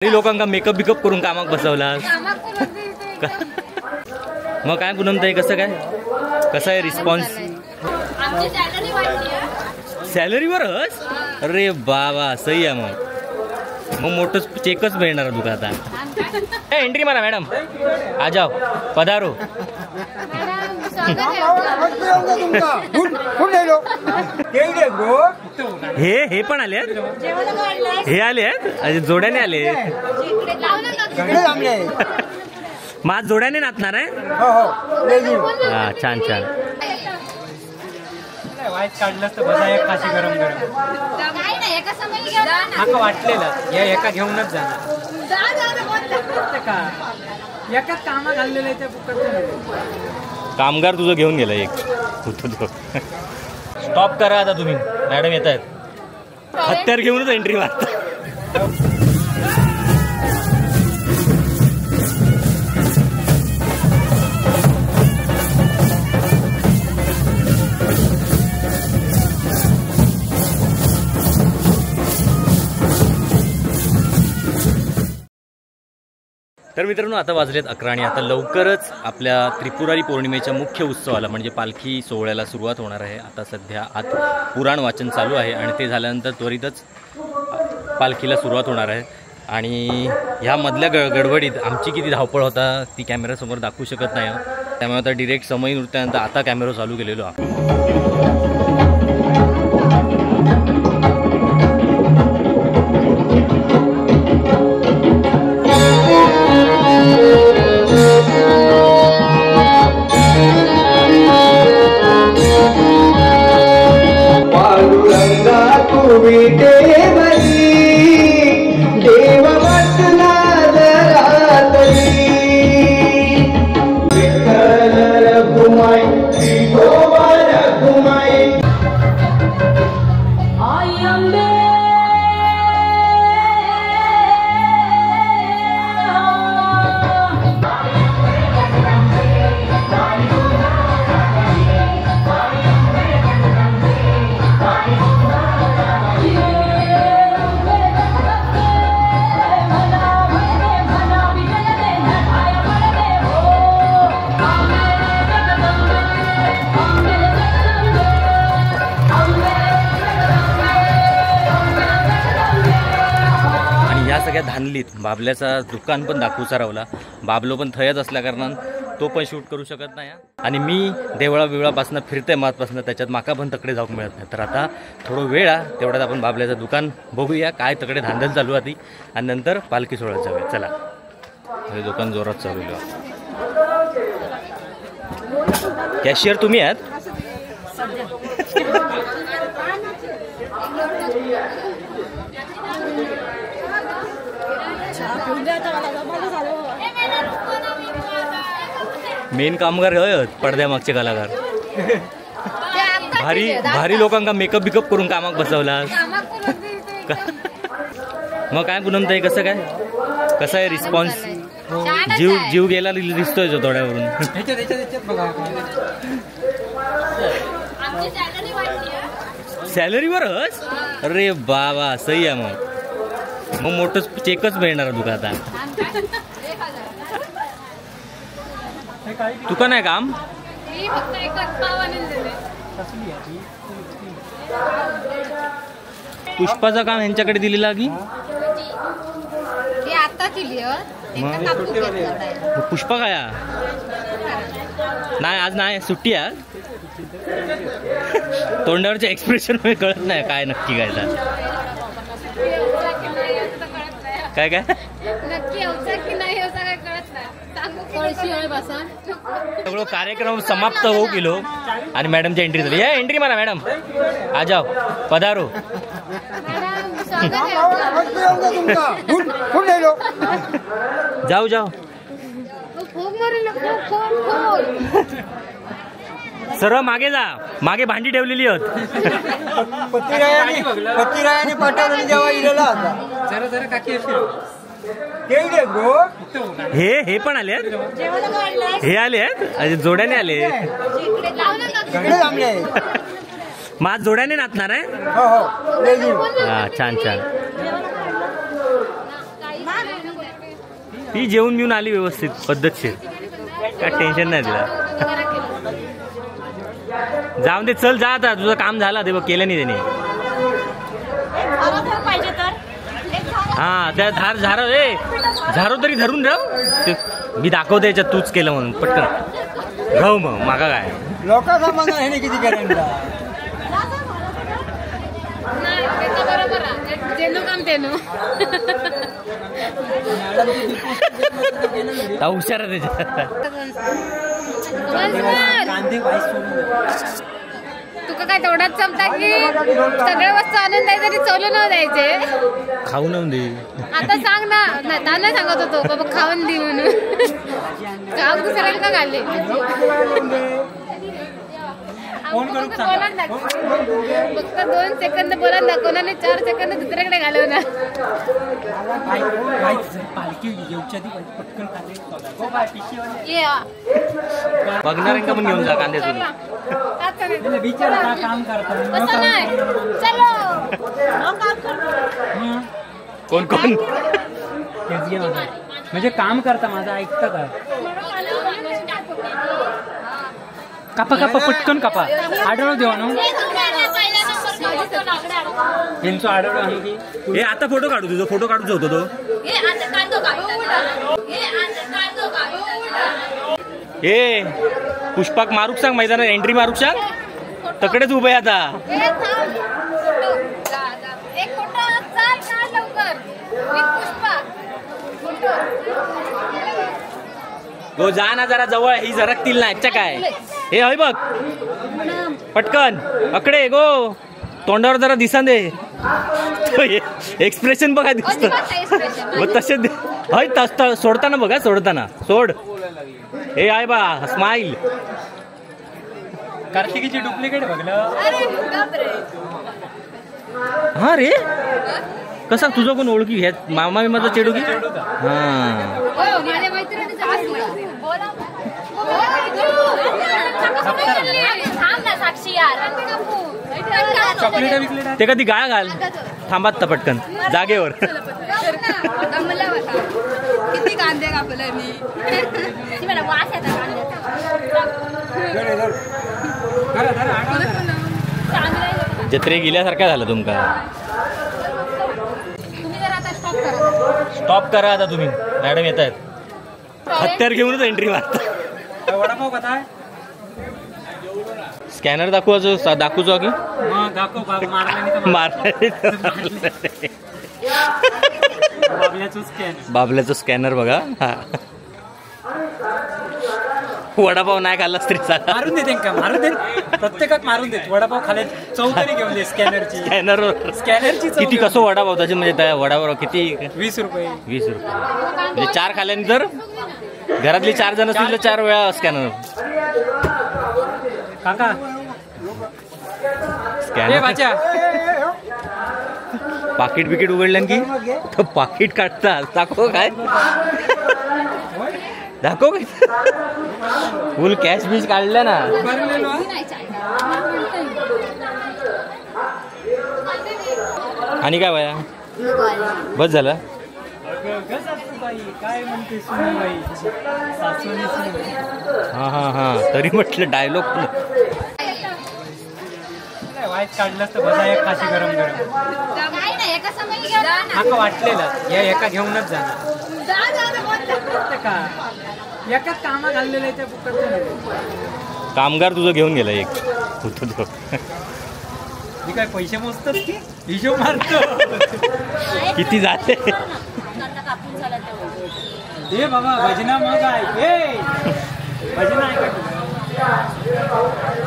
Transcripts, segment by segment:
लोकांका मेकअप बिकअप करून कामाक बसवला. मग काय पूनम ताई, कसं काय, कसं आहे रिस्पॉन्स? सॅलरीवरच? अरे बाबा सही आहे. मग मग मोठं चेकच मिळणार तुका आता. एंट्री मारा मॅडम, आ जाओ पधारो. हे हे पण आले, हे आले आहेत जोड्याने आले. माझ जोड्याने नाचणार आहे. हा छान छान. वाटलेलं घेऊनच जाणार कामगार तुझं घेऊन गेला एक. स्टॉप करा आता तुम्ही, मॅडम येत आहेत. हत्यार घेऊनच एंट्री मारता. तर मित्रांनो आता वाजलेत 11 आणि आता लवकरच आपल्या त्रिपुरारी पौर्णिमेच्या मुख्य उत्सवाला म्हणजे पालखी सोहळ्याला सुरुवात होणार आहे. आता सध्या आत पुराण वाचन चालू आहे आणि ते झाल्यानंतर त्वरितच पालखीला सुरुवात होणार आहे. आणि ह्या मधल्या गडबडीत आमची किती धावपळ होता ती कॅमेऱ्यासमोर दाखवू शकत नाही, त्यामुळे आता डिरेक्ट समय नृत्यानंतर आता कॅमेरा चालू केलेलो आहे. सगळ्या धानलीत बाबल्याचा दुकान पण दाखवूचा रावला. बाबलो पण थयच असल्या कारणान तो पण शूट करू शकत नाही आणि मी देवळा बिवळापासनं फिरते मातपासनं त्याच्यात माका पण तकडे जाऊ मिळत नाही. तर आता थोडं वेळ आहे तेवढ्यात आपण बाबल्याचं दुकान बघूया काय तकडे धांदल चालू आहे आणि नंतर पालखी सोहळ्यात जाऊया. चला हे दुकान जोरात चालू आहे. कॅशियर तुम्ही आहात? मेन कामगार होय पडद्यामागचे कलाकार. भारी भारी लोकांका मेकअप बिकअप करून कामाक बसवला. मग काय पूनम ताई, कसं काय, कसं आहे रिस्पॉन्स? जीव जीव गेला दिसतोय जो थोड्यावरून. सॅलरीवरच? अरे बाबा सही आहे. मग मग मोठं चेकच मिळणार तुका आता. तुका नाही काम? पुष्पाचं काम ह्यांच्याकडे दिलेला की पुष्पा काय नाही आज नाही सुट्टी आज. तोंडावरच्या एक्सप्रेशन मध्ये कळत नाही काय नक्की काय काय काय सगळं कार्यक्रम समाप्त होऊ गेलो आणि मॅडमची एंट्री झाली. या एंट्री मारा मॅडम, आ जाओ पधारो. जाऊ जाऊ सर्व मागे जा, मागे भांडी ठेवलेली होत. पतिरायाने पाठवलेली जेव्हा इलेला होता. जरा जरा काकी हे हे पण आले, हे आले आहेत जोड्याने आले. माझ जोड्याने नाचणार आहे. हा छान छान. ती जेवून घेऊन आली व्यवस्थित पद्धतशीर, काय टेन्शन नाही तिला. जाऊन दे, चल जा आता, तुझं काम झालं ते बघ, केलं नाही त्याने. हा त्या धार झारो, ए झारो तरी धरून राव, मी दाखवते याच्यात तूच केलं म्हणून, पटकन राहू मग मागा काय लोकांचा म्हणा किती करायला. हुशार आहे त्याच्यात. तुका काय तेवढाच चमता की सगळे वस्तू आणून द्यायचे आणि चोलून न द्यायचे, खाऊ न दे. आता सांग ना, नाही सांगत होतो बाबा खाऊन दे म्हणून, खाऊन दुसऱ्याला का घाले. फक्त 2 सेकंद बोला दाखवणार आणि 4 सेकंद दुसऱ्याकडे घालवणार. बघणार का पण घेऊन जा कांदे. कोण कोण म्हणजे काम करता माझा ऐकता का? कापा कापा पटकन कापा, आढळू देवा ना यांचं आढळू आणू की. हे आता फोटो काढू, तुझा फोटो काढूच होतो तो. हे पुष्पाक मारूक सांग, मैदानात एंट्री मारूक सांग, तकडेच उभे आता. गो जा ना जरा जवळ, ही झरकतील ना अच्छा काय. हे हय बघ पटकन अकडे गो, तोंडावर जरा दिसा दे, एक्सप्रेशन बघा दिसत तसे. हय तस सोडताना बघा, सोडताना सोड. हे आहे बा स्माईल. कार्तिकीची डुप्लिकेट बघलं. हा रे कसा तुझं कोण ओळखी घ्या, मामा माझा चेडू की. हा ते कधी गाळ घाल, थांबात पटकन जागेवर. किती कांदे कापले मी, जत्रे गेल्यासारखा झालं तुमका. स्टॉप करा आता तुम्ही, मॅडम येत आहेत हत्यार घेऊनच एंट्री मारता. वडापाव कसा आहे? स्कॅनर दाखवायचो, दाखवतो की बाबल्याचं स्कॅनर बघा. हा वडापाव नाही खाल्लास तरी चालेल, मारून देते का? मारून दे, प्रत्येकात मारून देत. वडापाव खाले चव तरी घेऊन दे स्कॅनरची. स्कॅनरवर स्कॅनरची किती कसो वडापाव त्याचे, म्हणजे त्या वडापाव किती? 20 रुपये. 20 रुपये म्हणजे 4 खाल्ल्यानंतर घरातली 4 जण असतील तर 4 वेळा स्कॅनर. काका स्कॅनर पाकिट बिकीट उघडलं की तर पाकिट काढतात. दाखव काय, दाखव काय, फुल कॅश बीच काढलं ना. आणि काय बाया बस झालं. हा हा हा तरी म्हटलं डायलॉग वाटलेलं एका घेऊनच जाणार, एकाच कामा घाललेलं आहे त्या कामगार तुझं घेऊन गेला एक होतो तो. मी काय पैसे मोजतात की हिशोब मारतो किती जाते. ए बाबा भजना मग आहे, भजना ऐका.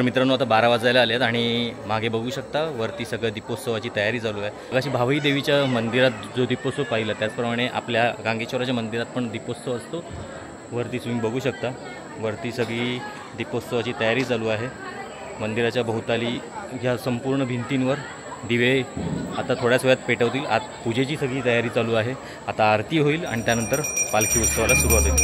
मित्रांनो आता 12 वाजायला आले आहेत आणि मागे बघू शकता वरती सगळं दीपोत्सवाची तयारी चालू आहे. अशी भावई देवीच्या मंदिरात जो दीपोत्सव पाहिला त्याचप्रमाणे आपल्या गांगेश्वराच्या मंदिरात पण दीपोत्सव असतो. वरती तुम्ही बघू शकता वरती सगळी दीपोत्सवाची तयारी चालू आहे. मंदिराच्या भोवताली ह्या संपूर्ण भिंतींवर दिवे आता थोड्याच वेळात पेटवतील. आत पूजेची सगळी तयारी चालू आहे. आता आरती होईल आणि त्यानंतर पालखी उत्सवाला सुरुवात होईल.